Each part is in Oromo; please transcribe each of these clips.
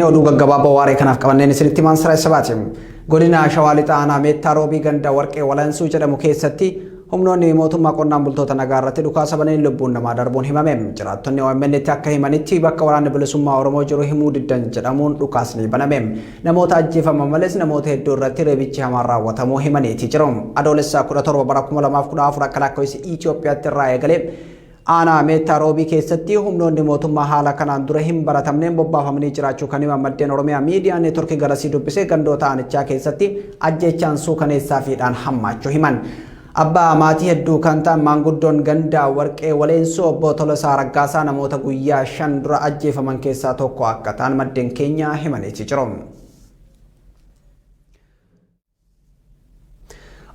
Oduu gaggabaaboo waaree kanaaf qabanneen isinitti himaan sira sabaati. Godina Shawaa Lixaa Aanaa Meettaa Roobii ganda Warqee Walansuu jedhamu keessatti humnoonni mootummaa qonnaan bultoota nagaa irratti dhukaasa bananii lubbuun namaa darbuun himame. Jiraattonni OMN tti akka himanitti bakka waraanni bilisummaa Oromoo jiru himuu diddan jedhamuun dhukaasni baname. Namoota ajjeefaman malees namoota hedduu irratti reebichi hamaan raawwatamuu himaniiti jiru. Adoolessa 17 bara 2014 akka lakkoofsa Itoophiyaatti irraa eegalee Aanaa Meettaa Roobii keessatti humnoonni mootummaa haala kanaan dura hin baratamneen bobbaafamanii jiraachuu kan himan maddeen Oromiyaa Miidiyaa Neetworkii garasii dubbise gandoota aanichaa keessatti ajjeechaan suukaneessaa fi hidhaan hammaachuu himan. Abbaa maatii hedduu kan ta'an maanguddoon ganda Warqee Waleensuu obbo Tolasaa Raggaasaa namoota guyyaa 5 dura ajjeefaman keessaa tokko akka ta'an maddeen keenya himaniiti jiru.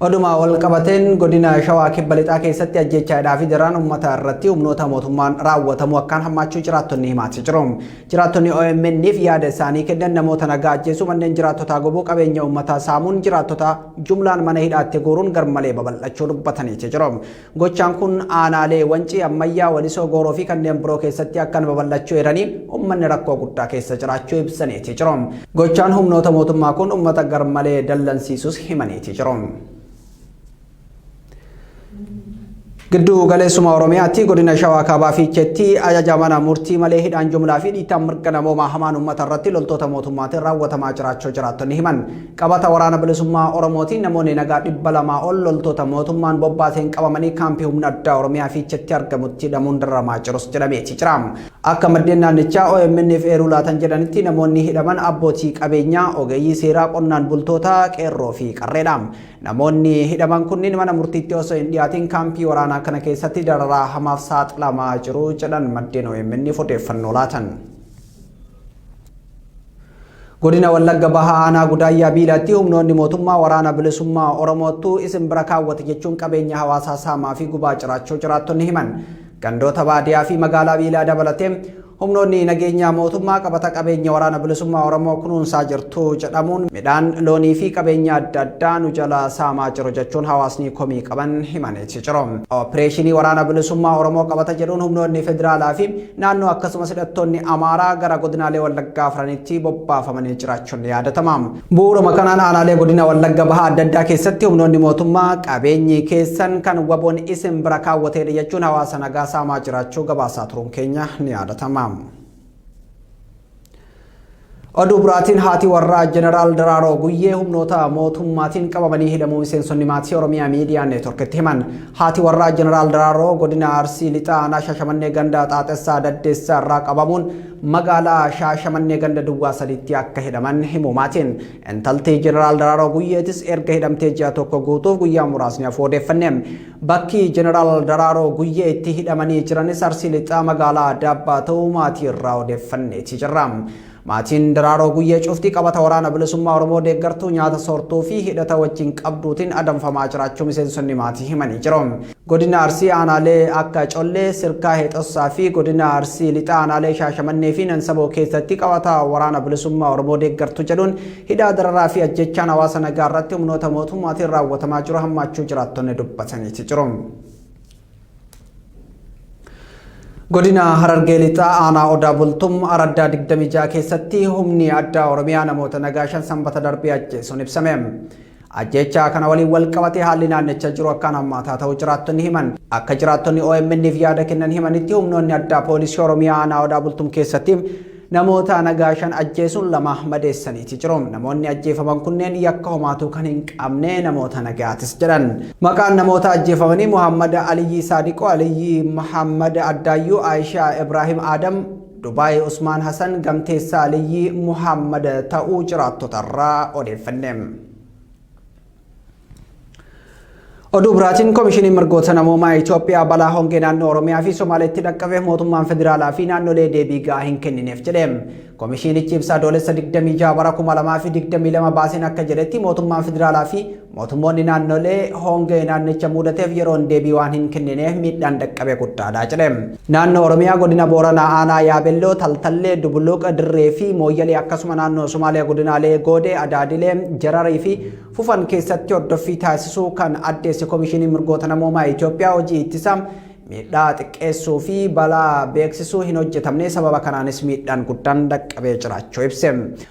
Oduma wal qabateen godina Shawaa Kibba Lixaa keessatti ajjeechaa hidhaa fi dararaan uummata irratti humnoota mootummaan raawwatamu akkaan hammaachuu jiraattonni himaati jiru. Jiraattonni OMN'f yaada isaanii kennan namoota nagaa ajjeesuu, manneen jiraattotaa gubuu, qabeenya uummataa saamuun jiraattota jumlaan mana hidhaatti guuruun garmalee babal'achuu dubbataniiti jiru. Gochaan kun aanaalee Wancii, Ammayyaa, Walisoo, Gooroo fi kanneen biroo keessatti akkan babal'achuu eeranii uummanni rakkoo guddaa keessa jiraachuu ibsaniiti jiru. Gochaan humnoota mootummaa kun uummata garmalee dallansiisus himaniiti jiru. Giddu galeessuma Oromiyaatti godina Shawaa Kaabaa Fiicheetti ajaja mana murtii malee hidhaan jumlaa fi dhiittaan mirga namoomaa hamaan uummata irratti loltoota mootummaatiin raawwatamaa jiraachuu jiraattonni himan. Qabata Waraana Bilisummaa Oromootiin namoonni nagaa 200 ol loltoota mootummaan bobbaaseen qabamanii kaampii humna addaa Oromiyaa Fiicheetti argamutti hidhamuun dararamaa jirus jedhameeti jira. Akka maddeen naannichaa OMN'f eeruu laatan jedhanitti namoonni hidhaman abbootii qabeenyaa, ogeeyyii seeraa, qonnaan bultoota, qeerroo fi qarreedha. Namoonni hidhaman kunniin mana murtiitti osoo hin dhiyaatiin kaampii waraanaa kana keessatti dararaa hamaaf saaxilamaa jiru jedhan maddeen OMN'f odeeffannoo laatan. Godina Wallagga Bahaa Aanaa Gudaayyaa Biilaatti humnoonni mootummaa Waraana Bilisummaa Oromoottu isin bira kaawwate jechuun qabeenya hawaasaa saamaa fi gubaa jiraachuu jiraattonni himan. Gandoota baadiyaa fi magaalaa Biilaa dabalatee humnoonni nageenyaa mootummaa qabata qabeenya Waraana Bilisummaa Oromoo kunuunsaa jirtu jedhamuun midhaan, loonii fi qabeenya adda addaa nu jalaa saamaa jiru jechuun hawaasni komii qaban himaniiti jiru. Opireeshinii Waraana Bilisummaa Oromoo qabata jedhuun humnoonni federaalaa fi Naannoo akkasumas hidhattoonni Amaaraa gara godinaalee Wallaggaa afranitti bobbaafamanii jiraachuun ni yaadatama. Bu'uuruma kanaan aanaalee godina Wallagga Bahaa adda addaa keessatti humnoonni mootummaa qabeenyi keessan kan waboon isin bira kaawwateedha jechuun hawaasa nagaa saamaa jiraachuu gabaasaa turuun keenya ni yaadatama. Oduu biraatiin haati warraa Jeneraal Daraaroo Guyyee humnoota mootummaatiin qabamanii hidhamuu miseensonni maatii Oromiyaa Miidiyaa Neetworkitti himan. Haati warraa Jeneraal Daraaroo godina Arsii Lixaa aanaa Shaashamannee ganda Xaaxessaa Daddeessaa irraa qabamuun magaalaa Shaashamannee ganda Duwwaa sadiitti akka hidhaman himu maatiin. Intalti Jeneraal Daraaroo Guyyeetis erga hidhamtee ji'a tokko guutuuf guyyaa muraasni hafuu odeeffanne. Bakki Jeneraal Daraaroo Guyyee itti hidhamanii jiranis Arsii Lixaa magaalaa Daabbaa ta'uu maatii irraa odeeffanneeti jirra. Maatiin Daraaroo Guyyee cufti qabata Waraana Bilisummaa Oromoo deeggartuu, nyaata soortuu fi hidhata wajjin qabduutiin adamfamaa jiraachuu miseensonni maatii himanii jiru. Godina Arsii aanaalee akka Collee, Sirkaa Heexossaa fi Godina Arsii Lixaa aanaalee Shaashamannee fi Nansaboo keessatti qabata Waraana Bilisummaa Oromoo deeggartu jedhuun Hidhaa, dararaa fi ajjeechaan hawaasa nagaa irratti humnoota mootummaatiin raawwatamaa jiru hammaachuu jiraattonni dubbataniiti jiru. Godina Harargee Lixaa aanaa Odaa Bultum araddaa 26 keessatti humni addaa Oromiyaa namoota nagaa 5 sanbata darbee ajjeesuun ibsame. Ajjeechaa kana waliin wal qabatee haalli naannicha jiru akkaan hammaataa ta'uu jiraattonni himan. Akka jiraattonni OMN'f yaada kennan himanitti humnoonni addaa poolisii Oromiyaa aanaa Odaa Bultum keessatti Namoota nagaa 5 ajjeesuun 2 madeessaniiti jiru. Namoonni ajjeefaman kunneen yakka homaatuu kan hin qabne namoota nagaatis jedhan. Maqaan namoota ajjeefamanii Muhammad Aliyyii Saadiqoo, Aliyyii Muhammad Addaayyuu, Aayishaa Ibraahim Aadam, Dubaay Usmaan Hasan, Gamteessaa Aliyyii Muhammad ta'uu jiraattotarraa odeeffanne. Oduu biraatiin Komishiniin Mirgoota Namoomaa Itoophiyaa balaa hongee naannoo Oromiyaa fi Somaaleetti dhaqqabeef mootummaan federaalaa fi naannolee deebii ga'aa hin kennineef jedhe. Komishinichi ibsa Adoolessa 26 bara 2022 baaseen akka jedhetti mootummaan federaalaa fi mootummoonni naannolee hongee naannicha muudateef yeroon deebii waan hin kennineef miidhaan dhaqqabe guddaadha jedhe. Naannoo Oromiyaa godina Booranaa aanaa Yaabelloo, Taltallee, Dubuluq, Dirree fi Mooyyalee akkasuma naannoo Somaaliyaa godinaalee Goodee, Adaadilee, Jararii fi Fufan keessatti hordoffii taasisuu kan addeesse Komishiniin Mirgoota Namoomaa Itoophiyaa hojii ittisa miidhaa xiqqeessuu fi balaa beeksisuu hin hojjetamne, sababa kanaanis miidhaan guddaan dhaqqabee jiraachuu ibse.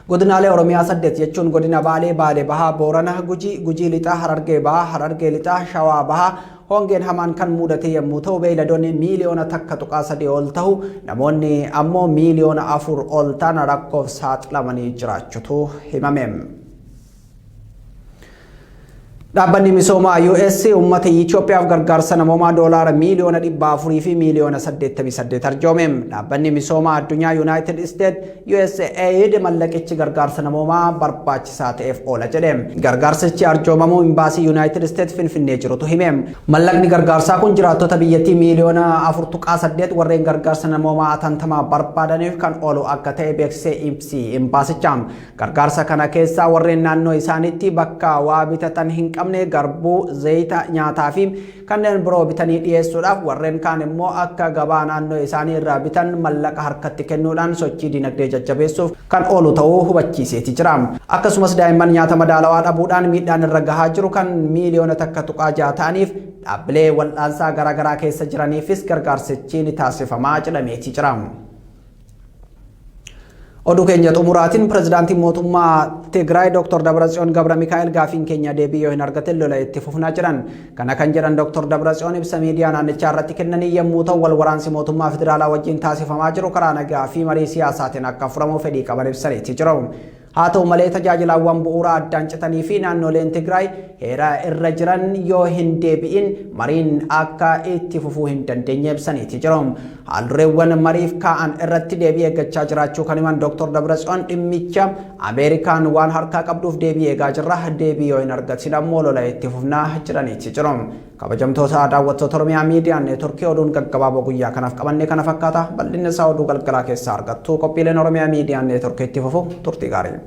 Godinaalee Oromiyaa 8 jechuun godina Baalee, Baalee Bahaa, Boorana, Gujii, Gujii Lixaa, Harargee Bahaa, Harargee Lixaa, Shawaa Bahaa hongeen hamaan kan mudate yommuu ta'u, beeyladoonni miiliyoona 1.3 ol ta'u, namoonni ammoo miiliyoona 4 ol ta'an rakkoof saaxilamanii jiraachutu himame. Dhaabbanni misoomaa US uummata Itoophiyaaf gargaarsa namoomaa doolaara miiliyoona 400 fi miiliyoona 88 arjoome. Dhaabbanni misoomaa addunyaa United States USAID mallaqichi gargaarsa namoomaa barbaachisaa ta'eef oola jedhe. Gargaarsichi arjoomamuu imbaasii United States Finfinnee jirutu hime. Mallaqni gargaarsaa kun jiraattota biyyattii miiliyoona 4.8 warreen gargaarsa namoomaa atantamaa barbaadaniif kan oolu akka ta'e beeksisee ibsi imbaasicha. Gargaarsa kana keessaa warreen naannoo isaaniitti bakka waa bitatan hin qabne garbuu, zayita nyaataa fi kanneen biroo bitanii dhiyeessuudhaaf, warreen kaan immoo akka gabaa naannoo isaanii irraa bitan mallaqa harkatti kennuudhaan sochii dinagdee jajjabeessuuf kan oolu ta'uu hubachiiseeti jira. Akkasumas daa'imman nyaata madaalawaa dhabuudhaan miidhaan irra gahaa jiru kan miiliyoona 1.6 ta'aniif dhaabbilee wal'aansaa garaagaraa keessa jiraniifis gargaarsichi ni taasifamaa jedhameeti jira. Oduu keenya xumuraatiin, pirezidaantiin mootummaa Tigraay Dr. Dabratsiyoon Gabra Mikaa'el gaafiin keenya deebii yoo hin argatin lola itti fufnaa jedhan. Kana kan jedhan Dr. Dabratsiyoon ibsa miidiyaa naannichaa irratti kennanii yommuu ta'u, wal waraansi mootummaa federaalaa wajjin taasifamaa jiru karaa nagaa fi marii siyaasaatiin akka furamu fedhii qaban ibsaniiti jiru. Haa ta'u malee, tajaajilaawwan bu'uuraa addaan citanii fi naannoleen Tigraay heera irra jiran yoo hin deebi'in mariin akka itti fufuu hin dandeenye ibsaniiti jiru. Haaldureewwan mariif kaa'an irratti deebii eeggachaa jiraachuu kan himan Dr. Dabratsiyoon, dhimmicha Ameerikaan waan harkaa qabduuf deebii eegaa jirra, deebii yoo hin argatin ammoo lola itti fufnaa jedhaniiti jiru. Kabajamtoota daawwattoota Oromiyaa Miidiyaa Neetworkii, oduun gaggabaaboo guyyaa kanaaf qabannee kana fakkaata. Bal'inni isaa oduu galgalaa keessaa argattu. Qophiileen Oromiyaa Miidiyaa Neetworkii itti fufu. Turtii gaarii.